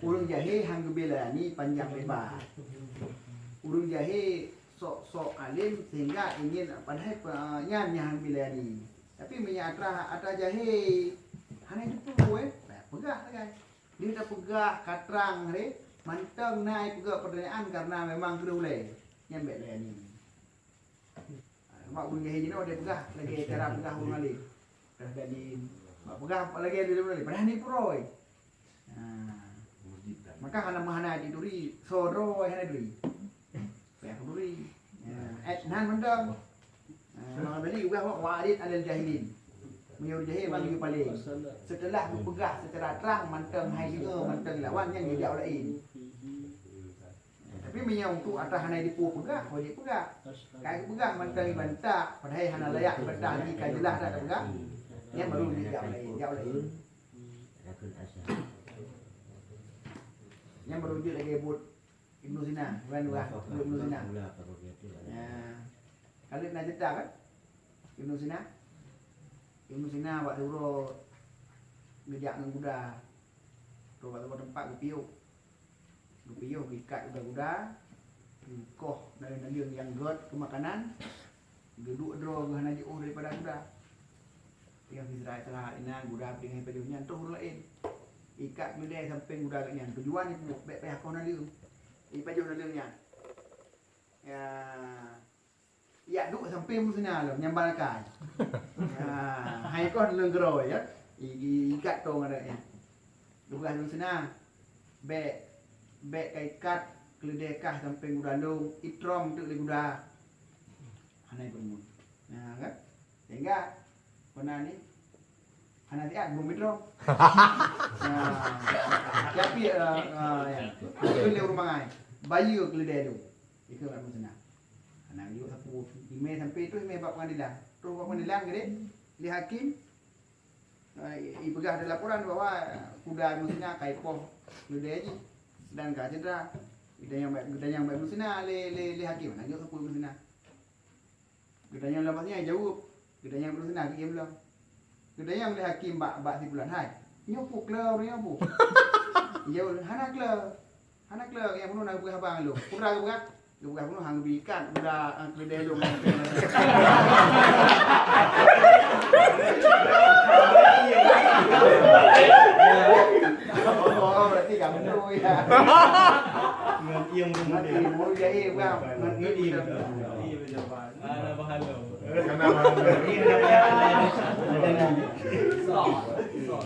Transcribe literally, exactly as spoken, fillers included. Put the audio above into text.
Ureuëng jahé han geubri layani panjang lebar. Ureuëng jahé sok-sok além sehingga ingin padahai pe-, nyan nyang han geubri layani. Tapi meunyoe atra, atra jahé hana jiteupeue, eh, peugah sagai. Lheueh tapeugah ka trang lé, mantong na peugah pertanyaan karena memang keureulée. Nyan bék layani. Mak ureuëng jahé jinoe dia peugah lagée cara peugah ureuëng alim. Peugah tadi, mak peugah lagée dia peugah, padahai ni puroi. Ha. Maka hana meuhana dituri, soe droe hana duri. Payah duri. Ya, eh, nan mantong. Ha, maka tadi peugah warid alal jahilin. Meunyoe jahé bang jeuet paling. Setelah geupeugah secara terang mantong hai jeuet mantong lawan nyang geujak laén. Tapi meunyoe untuk atra hana dipeugah, wajéb peugah. Kai peugah mantong ibantah, padahai hana layak ibantah lagi ka jeulaih dah peugah. Nyan baru dijak laén, jak laén. Nyan baru jeuet lagée buet Ibnu Sina, bukan bukan buet Ibnu Sina. Ya. Kalian na cerita kan? Ibnu Sina. Ibnu Sina bak siuroe geujak ngon guda. Trok bak saboh teumpat geupiôh. Geupiôh geuikat guda-guda, geukoh naleueng-naleueng nyang gét keu makanan, geuduek droe geuh hana jiôh daripada guda. Nyang sisra-sra inan guda peutinggai pajoh nyan toh ureuëng laén. Ikat keudée sampéng guda geuh nyan, tujuan ibu bék payah koh naleueng. Ipajoh naleueng nyan. Ya. Yak duek sampai meusina lom nyang balakai. Ha, hai kon lôn keudroe ya. I, i, ikat tong ada ya. Tugaih lôn sina. Bék, bék ka ikat keuleudée kah sampai guda lôn, itrom teuk lé guda. Hana ipeureumeun. Nah, kan? Sehingga pernah ni Hana siat bom idrom. Nah, tapi eh, eh, ya. Itu lé ureuëng bangai. Bayeue keuleudée tu. Itu kat meuseunang. Hana yuk sapu. Imé sampai tu imé bak pengadilan. Terus bak pengadilan gede. Lé hakim eh, ipeugah ada laporan bahwa kuda meuseunang kai poh keuleudée jih. Dan ka cedera. Kita yang baik, kita yang baik meuseunang lé lé lé hakim. Hana yuk sapu meuseunang. Geutanyong lam maksudnya jaweueb. Geutanyong ureuëng sina geuyue lom. Geutanyong lé hakim bak bak si pulan hai. Nyoe peue kle ureuëng nyoe peue? Jaweueb hana kle. Hana kle nyang bunoe na geupeugah haba ngon lôn. Peue geupeugah? Geupeugah bunoe hang geubi ikat udah keuleudée lôn. Oh, berarti kamu ya. Ngon iem. Ngon iem, ureuëng jahé bang. Ngon iem. Ana bahalo. Ana bahalo. Ini namanya. Sol. Sol.